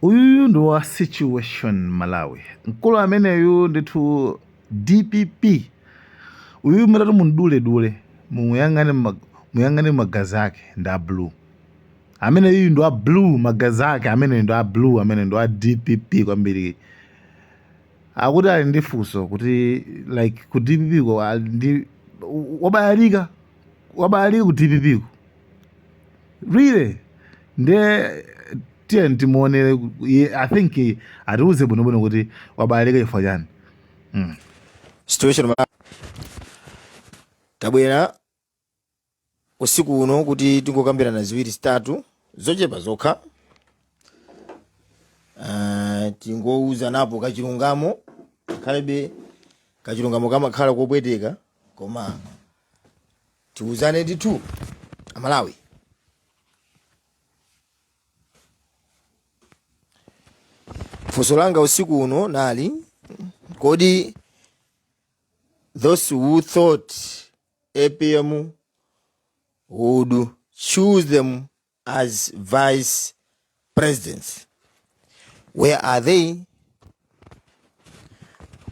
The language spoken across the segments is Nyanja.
Uyuyu ndi wa Situation Malawi. Mkulu ameneyu ndithu DPP. Uyuyu mutati munduledule muyang'ane muyang'ane magazi ake ndi a blue. Ameneyu ndi wa blue, magazi ake ameneyu ndi a blue, amene ndi wa DPP kwambiri. Akuti ali ndi funso kuti like ku DPP ko ali ndi wabayalika, wabayalika ku DPP ko. Really? Ndiye tiye timuonere I think atiuze bwinobwino kuti wabayalika chifukwa chani. Situation tabwera usiku uno kuti tingokambirana ziwiri zitatu zochepa zokha, tingouza napo kachilungamo, khalebe kachilungamo kamakhala kopweteka, koma tiuzane ndithu Amalawi. Funso langa usiku uno nali, kodi those who thought APM would choose them as vice presidents, where are they?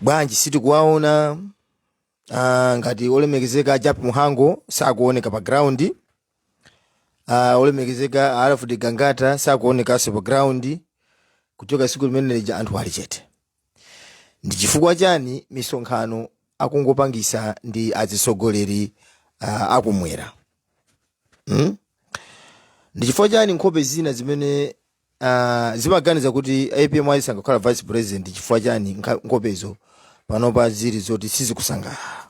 Bwanji sitikuwaona? Ngati olemekezeka Jappie Mhango sakuoneka pa ground, olemekezeka Alfred Gangata sakuonekanso pa ground kuchoka siku limene lija anthu ali chete. Ndi chifukwa chani misonkhano akungopangisa ndi atsogoleri akumwera? Ndi chifukwa chani nkhope zina zimene zimaganiza kuti APM azisankha kukhala vice president, chifukwa chani nkhopezo panopa zili zoti sizikusangalala?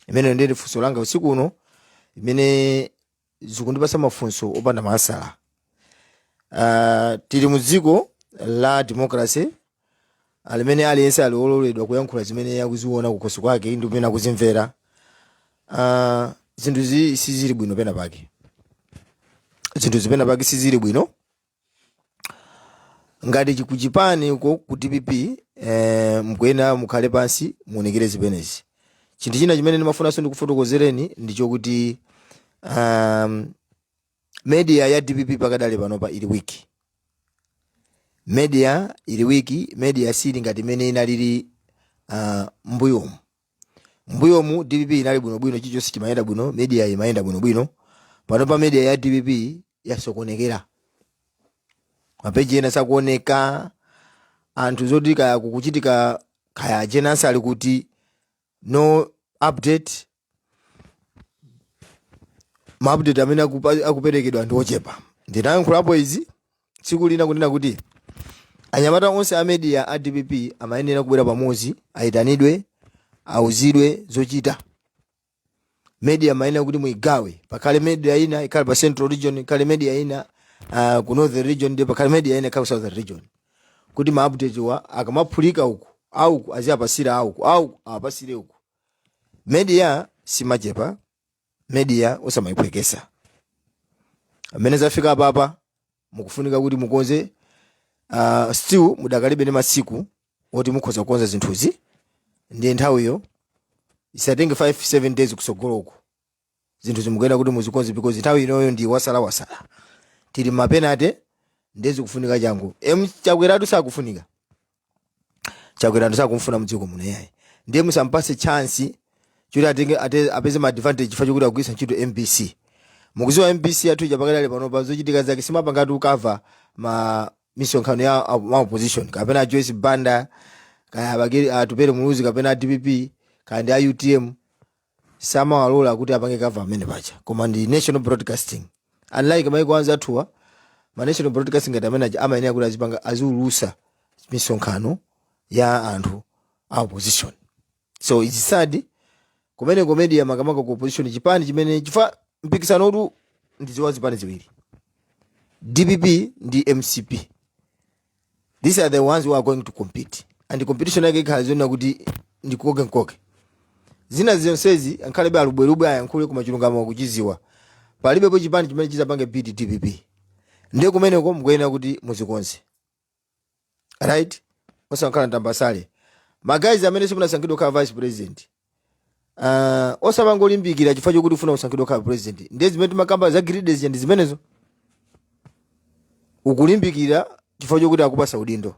Imeneyo ndiye funso langa usiku uno, imene zikundipasa mafunso opanda masala. Tili mu dziko la democracy limene aliyense ali ololedwa kuyankhula zimene akuziona kukhosi kwake ndi kumene akuzimvera. Zinthu sizili bwino pena pake, zinthu zipena pake sizili bwino. Ngati kuchipani uko ku DPP, mkuyenera mukhale pansi muunikire zimenezi. Chinthu china chimene ndimafunanso ndikufotokozereni ndichokuti media ya DPP pakadali panopa ili weak. Media ili weak, media sili ngati imene inalili mbuyomu. Mbuyomu DPP inali bwinobwino, chilichonse chimayenda bwino, media imayenda bwinobwino. Panopa media ya DPP yasokonekera, mapeji ena sakuoneka, anthu zoti kaya kukuchitika kaya jenasi ali kuti, no update. Ma update amene akuperekedwa ndi ochepa. Ndinayankhulapo izi tsiku lina kunena kuti anyamata onse a media a DPP amayenera kubwera pamodzi, ayitanidwe, auzidwe zochita. Media mayenera kuti muigawe, pakhale media ina ikhale pa Central Region, ikhale media ina ku Northern Region, ndi pakhale media ina ikhale ku Southern Region, kuti ma update wa akamaphulika uku auku aziyapasira auku, auku awapasire uku. Media simachepa, media osamayiphwekesa. Amene zafika apapa mukufunika kuti mukonze. Still mudakalibe ndi masiku oti mukhoza kukonza zinthuzi, ndiye nthawiyo isatenge 5 7 days kusogolo uku. Zinthu zimukuyenda kuti muzikonze, because nthawi inoyo ndi wasala wasala, tili ma penalty, ndiye zikufunika changu. Chakweratu sakufunika, Chakwera sakumfuna mdziko muno yayi, ndiye musampase chance choti atenge apeze ma advantage chifukwa chokuti akugwiritsa ntchito MBC. Mukuziwa MBC yathu ija pakadali panopa zochitika zake simapangatu cover ma misonkhano ya ma opposition, kapena Joyce Banda, kaya Atupele Muluzi, kapena a DPP, kaya ndi a UTM, samawalola kuti apange cover amene paja. Koma ndi national broadcasting, unlike maiko anzathuwa, ma national broadcasting ngati amene aja amayenera kuti azipanga, aziulusa misonkhano ya anthu a opposition. So it's sad kumene ku media, makamaka ku opposition, chipani chimene chifukwa mpikisano utu ndiziwa zipani ziwiri, DPP ndi MCP. These are the ones who are going to compete, and the competition yake ikhala ziona kuti ndikoke nkoke. Zina zonsezi ankhalebe alubwerubwe ayankhule, koma chilungamo kuchiziwa, palibepo chipani chimene chizapange beat DPP. Ndiye kumeneko mukuyenera kuti muzikonze, right? Osakhala ntambasale. Ma guys amene simunasankhidwe kukhala vice president, osapangolimbikira chifukwa chokuti ufuna kusankhidwa kukhala president. Ndiye zimene timakamba za greed zija ndi zimenezo. Ukulimbikira chifukwa chokuti akupasa udindo.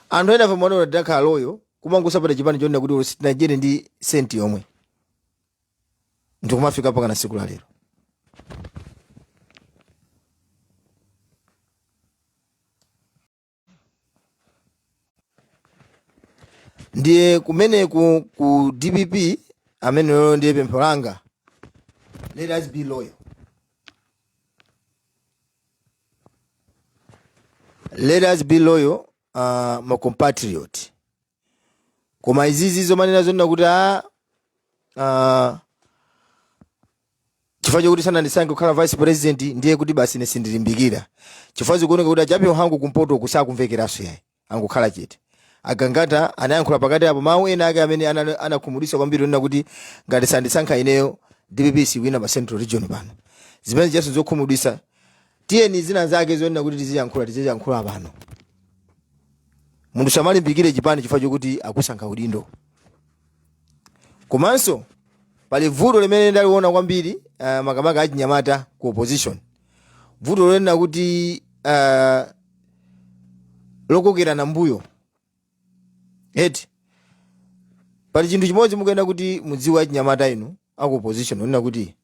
Anthu ena afe mwana tidakhala loyal kumangosapota chipani chonena kuti sitinajere ndi senti yomwe, ndikumafika mpaka na siku la lero. Ndiye kumeneku ku DPP ameneyo, ndiye pempho langa, let us be loyal, let us be loyal, ma compatriot. Koma izizi zomanena zonena kuti a chifukwa chokuti sanandisankhe kukhala vice president ndiye kuti basi ine sindilimbikira, chifukwa zikuoneka kuti a Jappie Mhango kumpoto kusakumvekeranso yayi, angokhala chete. Agangata anayankhula pakati apo mawu ena ake amene anakhumudwitsa kwambiri, onena kuti ngati sandisankha ineyo DPP siwina pa Central Region pano. Zimene zijaso zokhumudwitsa. Tiyeni zina zake zonena kuti tiziyankhula, tiziyankhula pano. Munthu samalimbikire chipani chifukwa chokuti akusankha udindo. Komanso pali vuto limene ndaliona kwambiri, makamaka achinyamata ku opposition, vuto lonena kuti lokokerana mbuyo eti. Pali chinthu chimodzi mukuyenda kuti mudziwe achinyamata inu aku opposition, onena kuti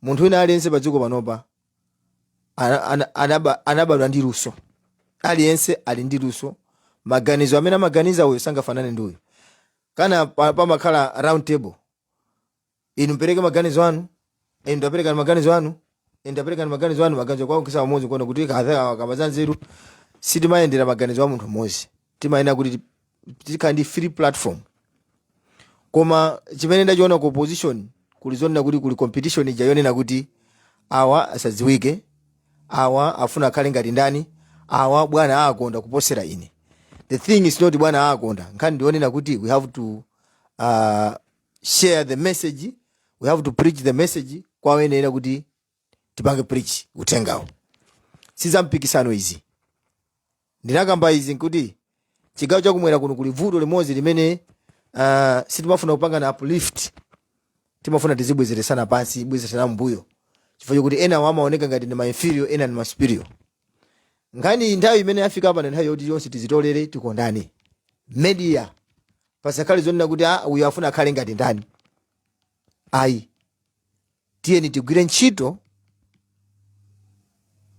munthu wina aliyense pa dziko panopa anabadwa ndi luso. Aliyense ali ndi luso. Maganizo amene amaganiza uyo sangafanane ndi uyo. Kana pamakhala round table, inu mpereke maganizo anu, inu ndapereka maganizo anu, inu ndapereka maganizo anu, maganizo kwawo kisa pamodzi kuona kuti katha kamaza nzeru. Sitimayendera maganizo a munthu mmodzi, timayenera kuti tikhala ndi free platform. Koma chimene ndachiona ku opposition, kuli zonena kuti kuli competition ija yonena kuti awa asadziwike, awa afuna akhale ngati ndani, awa bwana akonda kuposera ine. The thing is not bwana akonda, nkhani ndionena kuti we have to share the message, we have to preach the message kwa oyenera kuti tipange preach uthengawo. Si zampikisano izi. Ndinakamba izi nkuti chigawo chakumwera kuno kuli vuto limodzi limene sitimafuna kupanga na uplift, timafuna tizibwezeresana pansi, bwezeresana mbuyo, chifukwa chokuti ena amaoneka ngati ndi ma inferior, ena ndi ma superior. Nkhani nthawi imene yafika apa ndi nthawi yoti yonse tizitolere, tikondane. Media, pasakhale zonena kuti ah, uyu afuna akhale ngati ndani, ayi. Tiyeni tigwire ntchito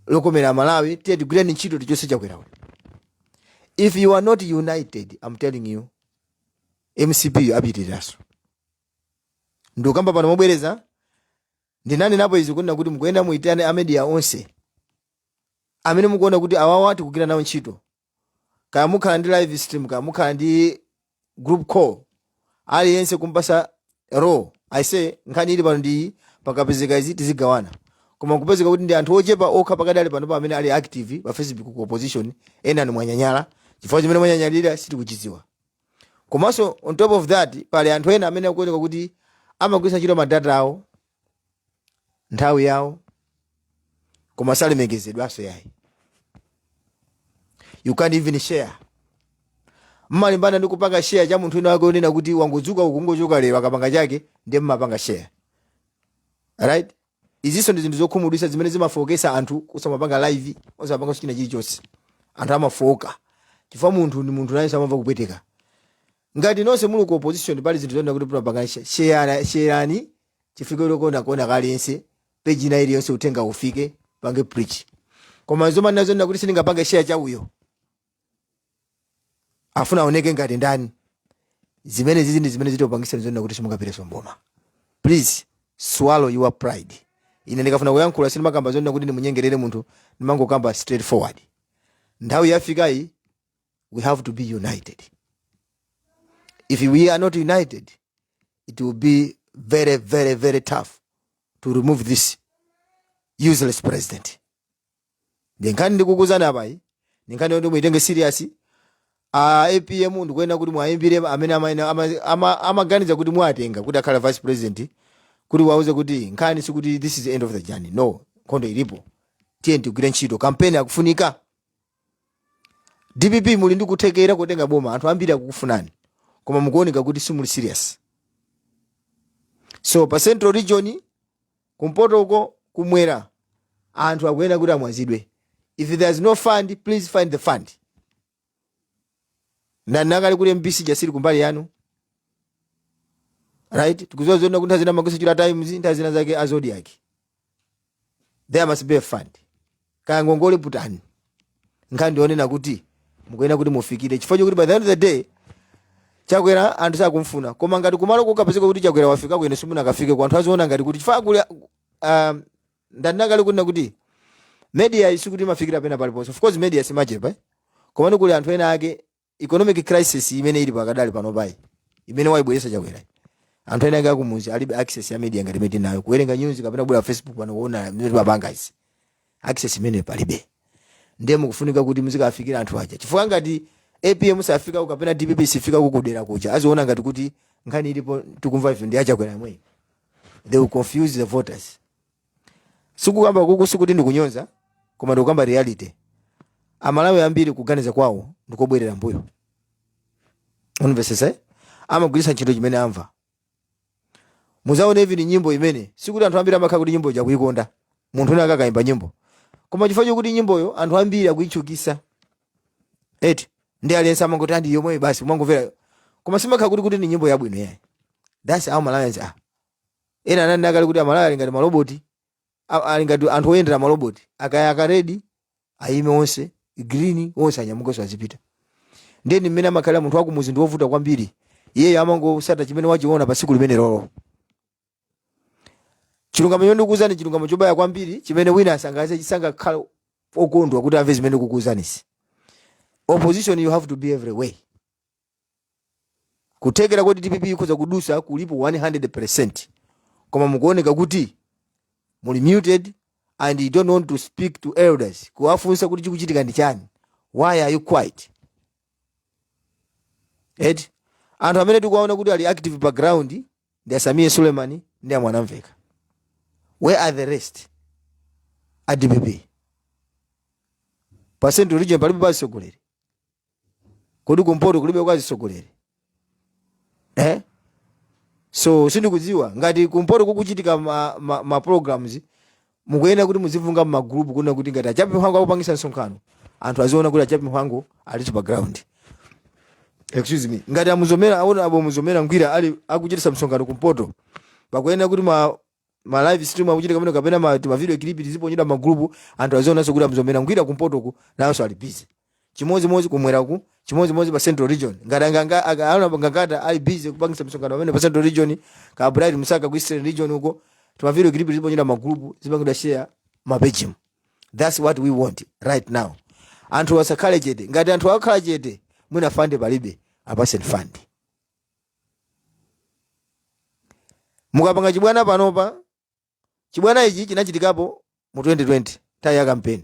lokomera Malawi, tiye tigwireni ntchito tichose Chakwerawe. If you are not united, I'm telling you, MCP apitiriranso. Ndikukamba pano mobwereza, ndinanenapo izi kunena kuti mukuyenda muitane a media onse amene mukuona kuti awawa tikugwira nawo ntchito, kaya mukhala ndi live stream, kaya mukhala ndi group call, aliyense kumpasa role. I say nkhani ili pano ndi pakapezeka izi tizigawana. Koma kupezeka kuti ndi anthu ochepa okha pakadali ali pano amene ali active pa Facebook ku opposition, ena ni mwanyanyala. Chifukwa chimene mwanyanyalira sitikuchidziwa. Komanso on top of that, pali anthu ena amene akuoneka kuti amagwiritsa ntchito ma data awo, nthawi yawo, koma salemekezedwanso yayi. You can't even share. Mmalimbana ndi kupanga share cha munthu wina wake onena kuti wangodzuka uku, kungochoka lero, akapanga chake ndiye mmapanga share, right? Izinso ndi zinthu zokhumudwitsa zimene zimafowokesa anthu kusamapanga live, osamapanga china chilichonse. Anthu amafowoka chifukwa munthu ndi munthu, nayenso amamva kupweteka. Ngati nonse muli ku opposition, pali zinthu zonena kuti mapanga share, sharani chifukwa lokona kuona kaliyense page ina iliyonse uthenga ufike, pange preach. Koma zomanena zonena kuti sindingapange share cha uyo afuna aoneke ngati ndani, zimene zizi ndi zimene zitopangisa zonena kuti simungapireso mboma. Please swallow your pride. Ine ndikafuna kuyankhula sindimakamba zonena kuti ndimunyengerere munthu, ndimangokamba straight forward. Nthawi yafikayi, we have to be united. If we are not united, it will be very, very, very tough to remove this useless president. Ndi nkhani ndikukuzani apayi, ndi nkhani yoti muitenge serious. A APM, ndikuyenera kuti mwayimbire amene amaganiza kuti mwatenga kuti akhale vice president, kuti wauze kuti nkhani sikuti this is the end of the journey. No, nkhondo ilipo. Tiye tigwire ntchito, kampeni akufunika. DPP, muli ndi kuthekera kutenga boma, anthu ambiri akukufunani, koma mukuoneka kuti simuli serious. So pa Central Region, kumpoto uko, kumwera, anthu akuyenera kuti amwazidwe. If there's no fund, please find the fund. Ndanakali kuti MBC jasiri kumbali yanu, right? Tikuziwa zona kuti nthawi zina magwisa chula Times, nthawi zina zake a Zodiak. There must be a fund. Kaya ngongole putani, nkhani ndionena kuti mukuyenera kuti mufikire, chifukwa chokuti by the end of the day Chakwera anthu sakumfuna. Koma ngati kumalo kukapezeka kuti Chakwera wafika kwene, simunakafike ku, anthu aziona ngati kuti chifukwa kuli ndanakali kunena kuti media isikuti imafikira pena paliponse. Of course media simachepa, eh? Komano kuli anthu ena ake, economic crisis imene ili pakadali pano payi, imene waibweretsa Chakwera, anthu ena ake akumuzi alibe access ya media ngati imene tinayo, kuwerenga news kapena kubwera Facebook pano kuona imene timapanga izi. Access imene palibe. Ndiye mukufunika kuti muzikafikira anthu aja, chifukwa ngati APM safika kapena DPP sifika kukudera kuja, aziona ngati kuti nkhani ilipo tikumva ife ndi aChakwera yemweyo. They will confuse the voters. Sikukamba kuku, sikuti ndikunyonza, koma ndikukamba reality. Amalawi ambiri kuganiza kwawo ndikobwerera mbuyo, unvesese? Amagwiritsa ntchito chimene amva. Muzaone even nyimbo imene, sikuti anthu ambiri amakhala kuti nyimbo jakuikonda, munthu una akakayimba nyimbo, koma chifukwa chokuti nyimboyo anthu ambiri akuitchukisa eti, ndi aliyense amangoti andi yomweyo basi, kumangomvera, koma simakhala kuti ni nyimbo yabwino yayi. That's how Malawians are. Ena anani akali kuti Amalawi ali ngati maloboti, ali ngati anthu oyendera maloboti. Akayaka red, ayime onse, green, onse anyamukenso azipita. Ndiye ndi mmene amakhalira munthu wakumuzi, ndi wovuta kwambiri. Iyeyo amangosata chimene wachiona pa tsiku limene lolo. Chilungamo chomwe ndikukuuzani, chilungamo chobaya kwambiri, chimene wina asangaze chisangakhala okondwa kuti amve zimene ndikukuuzanisi. Opposition, you have to be everywhere. Kuthekera kuti DPP ikhoza kudusa kulipo 100%, koma mukuoneka kuti muli muted and you don't want to speak to elders, kuwafunsa kuti chikuchitika ndi chani. Why are you quiet? Eti anthu amene tikuwaona kuti ali active background ndi aSamie Sulemani ndi aMwanamveka. Where are the rest a DPP? Pa Central Region palibe pazisogoleri? Kodi kumpoto kulibe kwazisogoleri, eh? So sindikudziwa ngati kumpoto kukuchitika ma programs. Mukuyenera kuti muzivunga mmagrupu, kuna kuti ngati aChapi Mhango akupangisa msonkhano, anthu aziona kuti aChapi Mhango aliso pa ground. Excuse me, ngati amuzomera aona abo muzomera ngwira ali akuchitisa msonkhano kumpoto, pakuyenera kuti ma live stream akuchitika pamene kapena ma video clip tiziponyedwa magrupu, anthu azionanso kuti amuzomera ngwira kumpotoku nawonso ali busy. Chimodzimodzi kumweraku, chimodzimodzi pa Central Region. Ngati aona Ngangata ali busy kupangisa msonkhano pamene pa Central Region, ka Bright Msaka ku Eastern Region uko, tima video clip tiziponyedwa magrupu, zipangidwa share mapejimu. That's what we want right now. Anthu asakhale chete. Ngati anthu akhala chete, mwina fund palibe, apaseni fund. Mukapanga chibwana panopa, chibwana ichi chinachitikapo mu 2020, nthawi ya kampeni,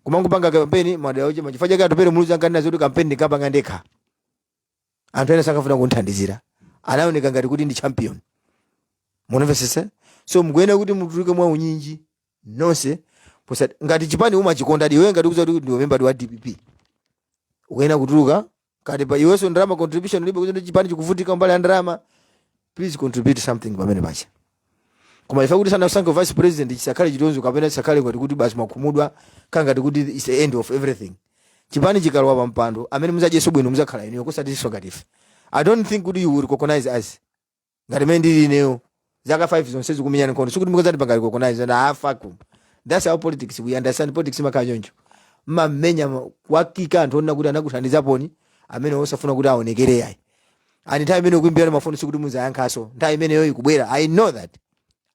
kumangopanga kampeni madera ochepa. Chifukwa chake Atupele Muluzi ankanena zoti kampeni ndikapanga ndekha, anthu ena sankafuna kunthandizira, anaoneka ngati kuti ndi champion. Munamvesesa? So mukuyenera kuti mutuluke mwa unyinji nonse. Ngati chipani umachikonda iwe, ngati ukudziwa kuti ndiwe member wa DPP, ukuyenera kutuluka. Kati pa iwenso ndalama contribution ulibe, kuti chipani chikuvutika mbali ya ndalama, please contribute something pamene pacha. Koma ife kuti sanasankhe vice president, chisakhale chitonzo kapena chisakhale ngati kuti basi mwakhumudwa, khala ngati kuti it's the end of everything. Chipani chikalowa pa mpando, amene muzadyeso bwino muzakhala inuyo, kusatiso ngati ife. I don't think kuti you will recognize us. Ngati mene ndili ineyo, zaka 5 zonse zikumenyana nkhondo, sikuti mukazandipanga recognize and ah, fuck. That's how politics, we understand politics imakhala choncho. Mmamenya kuwakika anthu onena kuti anakuthandizaponi, amene osafuna kuti aonekere yayi. And nthawi imene ukuimbira mafoni, sikuti muzayankhaso. Nthawi imeneyo ikubwera. I know that,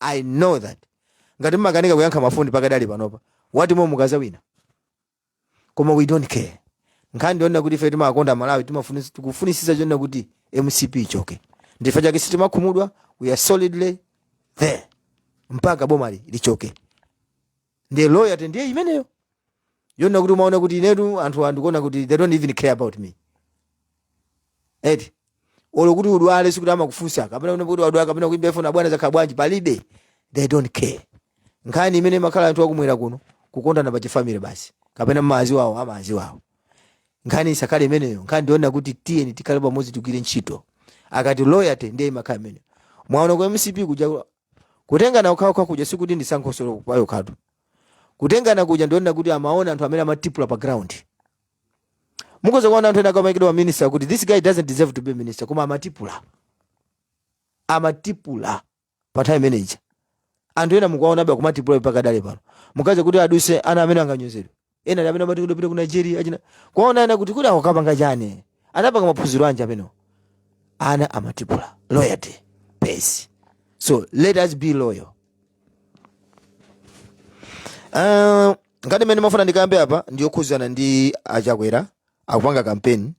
I know that. Ngati mmakanika kuyankha mafoni pakadali panopa, what more mukazawina? Koma we don't care. Nkhani ndiona kuti ife timakonda Malawi, tikufunisisa chonena kuti MCP ichoke. Ndife chake sitimakhumudwa. We are solidly there mpaka bomali lichoke. Ndiye loyalty ndiye imeneyo yona kuti umaona kuti inetu anthu andikuona kuti they don't even care about me, eti? Olo kuti udwale, sikuti amakufunsa kapena kuti wadwala, kapena kuimba foni, "Bwana, zakhala bwanji?" Palibe, they don't care. Nkhani imene makhala anthu akumwera kuno kukondana pa chifamily basi, kapena mmazi wawo amazi wawo. Nkhani isakhale imeneyo. Nkhani ndiona kuti tiyeni tikhale pamodzi, tigwire ntchito. Akati loyalty, ndiye imakhala imeneyo. Mwaona ku MCP kuja, kutengana okhaokha kuja, sikuti ndi sankhosolo payokhatu. Kutengana kuja ndionena kuti amaona anthu amene amatipula pa ground. Mukoza kuona anthu ena akamayikidwa minister kuti this guy doesn't deserve to be minister, koma amatipula, amatipula pa nthawi imeneyi. Anthu ena mukuwaonabe akumatipula pakadale pano. Mukaze kuti aduse ana amene anganyozedwe, ena ndi amene amati kuti ku Nigeria achina kuwaona ena kuti akukapanga chani, anapanga maphunziro anji amenewo. Ana amatipula. Loyalty pays, so let us be loyal. Nkhani imene mafuna ndikambe apa ndiyokhuzana ndi aChakwera akupanga campaign.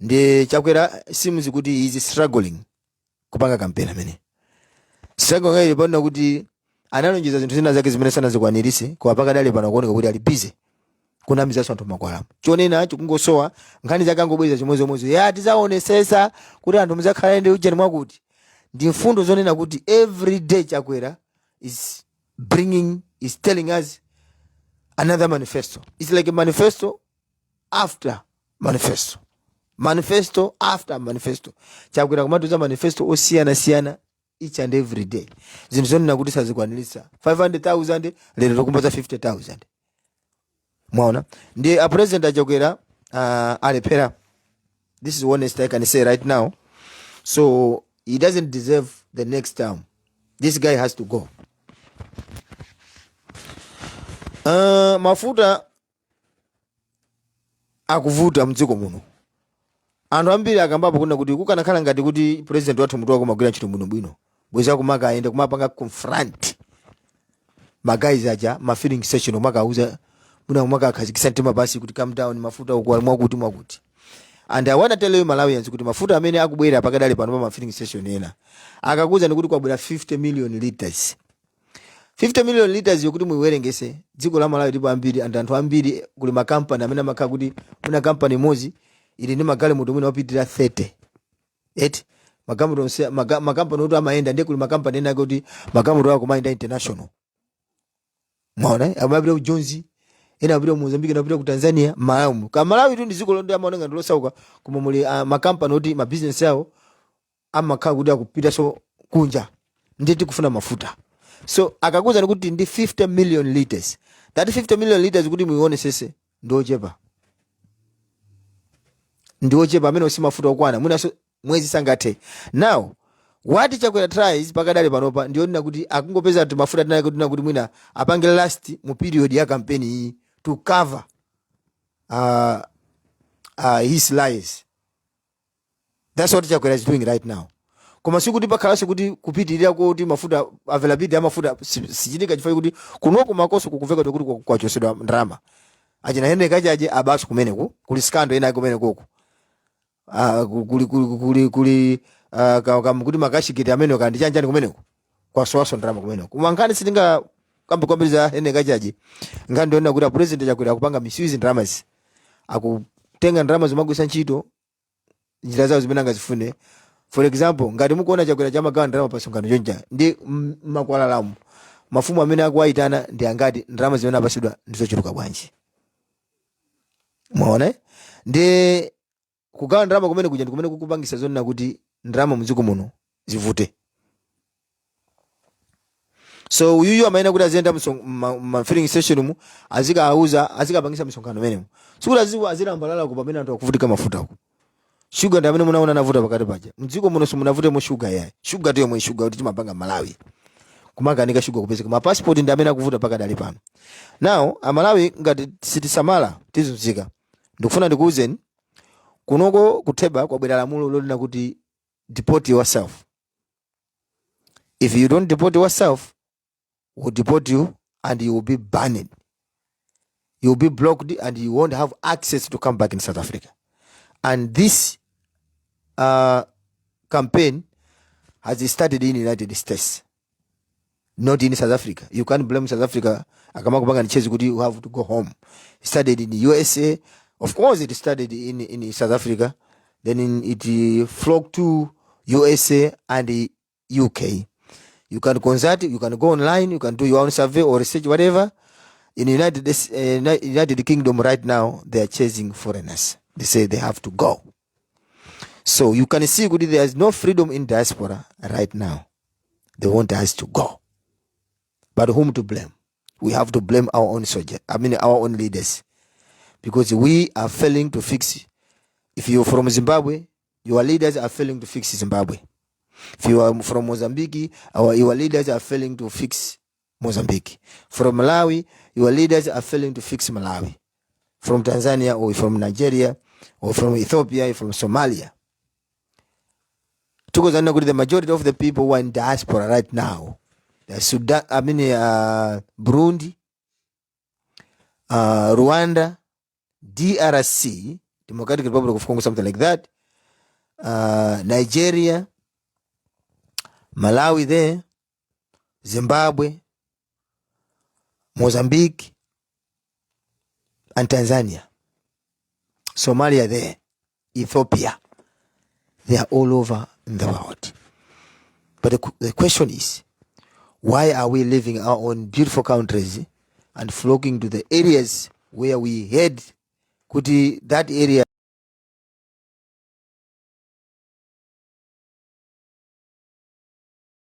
Ndi Chakwera seems kuti he is struggling kupanga campaign. Amene struggling ili pano kuti analonjeza zinthu zina zake zimene sanazikwanirise, koma pakadali pano kuoneka kuti ali busy kunamizanso anthu makwalamo. Chonena chikungosowa, nkhani zake angobweza chimodzimodzi ya tizaonesesa kuti anthu muzakhale ndi ujeni mwakuti ndi mfundo zonena kuti every day Chakwera is bringing, is telling us another manifesto. It's like a manifesto after manifesto, manifesto after manifesto. Chakwera kumatuza manifesto osiyanasiyana each and every day, zinthu zonena kuti sazikwanirisa. 500,000 lero tokumbaza 50,000. Mwaona, ndi a President aChakwera alephera. This is honest I can say right now. So he doesn't deserve the next term. This guy has to go. Mafuta akuvuta mdziko muno. Anthu ambiri akambapo kuna kuti kukanakhala ngati kuti president wathu mutu wako magwira ntchito bwinobwino, bweza kumaka ayende kumapanga confront ma guys aja ma filling station, kumakauza muna, kumaka akhazikisa mtima pasi kuti calm down, mafuta ukuwa mwakuti mwakuti. And I wanna tell you Malawians kuti mafuta amene akubwera pakadali pano pa ma filling station ena akakuza ni kuti kwabwera 50 million liters. 50 million liters yokuti muiwerengese, dziko la Malawi lipo ambiri and anthu ambiri. Kuli makampani amene amakhala kuti muna kampani imodzi ili ndi magalimoto mwina opitirira 30 eti magalimoto onse makampani oti amayenda. Ndiye kuli makampani ena kuti magalimoto ako kumayenda international. Mwaona, eh? Amapita ku Jozi, ena amapita ku Mozambique, ena amapita ku Tanzania. Malawi ka Malawi tu ndi dziko londe amaoneka ndi losauka, koma muli makampani oti mabizinesi awo amakhala kuti akupitanso kunja. Ndiye tikufuna mafuta. So akakuza kuti ndi 50 million liters, that 50 million liters kuti muione sese ndiochepa, ndiochepa amene si mafuta okwana mwinaso mwezi sangathe. Now what Chakwera tries pakadali panopa ndionena kuti akungopeza kuti mafuta tinaye kuti kuti mwina apange last mu period ya campaign iyi to cover his lies. That's what Chakwera is doing right now. Koma sikuti pakhalanso kuti kupitirira kuti mafuta, availability ya mafuta sichitika, chifukwa kuti kunoko makoso kukumveka kuti kwachosedwa ndalama. Achina Henry Kachaje abaso kumeneku, kuli scandal ina kumene koko. Kuli kuti macashgate amene kandi chanjani kumeneko, kwasowaso ndalama kumeneko. Koma nkhani sitinga kambe kwambiri za Henry Kachaje. Nkhani ndiona kuti a President Chakwera akupanga misuse ndalamazi, akutenga ndalama zomagwisa ntchito njira zawo zimene angazifune. For example, ngati mukuona Chakwera chamagawa ndalama pa songano chonja ndi makwalalamu, mafumu amene akuwayitana ndi angati? Ndalama zimene apasidwa ndizochuluka bwanji? Mwaona, eh? Ndi kugawa ndalama kumene kuja ndi kumene kukupangisa zonena kuti ndalama mdziko muno zivute. So uyuyu amayenera kuti aziyenda ma filling station mu, azikauza, azikapangisa misonkhano imenemo, sikuti azilambalala pamene anthu akuvutika mafuta uku. Shuga ndi amene munaona anavuta pakati paja. Mdziko muno simunavute mu shuga yayi. Shuga tiyo mwe shuga kuti timapanga Malawi, kumakanika shuga kupezeka. Mapasipoti ndi amene akuvuta pakadali pano. Now Amalawi, ngati sitisamala tizunzika. Ndikufuna ndikuwuzeni, kunoko kutheba kwabwera lamulo lonena kuti deport yourself. If you don't deport yourself, we'll deport you and you will be banned, you will be blocked and you won't have access to come back in South Africa. And this campaign has started in United States, not in South Africa. You can't blame South Africa akamakupanga chase kuti you have to go home. It started in the USA. Of course it started in South Africa, then it flocked to USA and the UK. You can consult, you can go online, you can do your own survey or research, whatever. In United Kingdom right now, they are chasing foreigners. They say they have to go. So you can see kuti there is no freedom in diaspora right now. They want us to go, but whom to blame? We have to blame our own soldier, I mean our own leaders, because we are failing to fix. If you're from Zimbabwe, your leaders are failing to fix Zimbabwe. If you are from Mozambique, your leaders are failing to fix Mozambique. From Malawi, your leaders are failing to fix Malawi. From Tanzania or from Nigeria or from Ethiopia or from Somalia. Because the majority of the people who are in diaspora right now, the Sudan, I mean, Burundi, Rwanda, DRC, Democratic Republic of Congo, something like that, Nigeria, Malawi there, Zimbabwe, Mozambique, and Tanzania. Somalia there, Ethiopia. They are all over in the world. But the question is, why are we leaving our own beautiful countries and flocking to the areas where we head kuti that area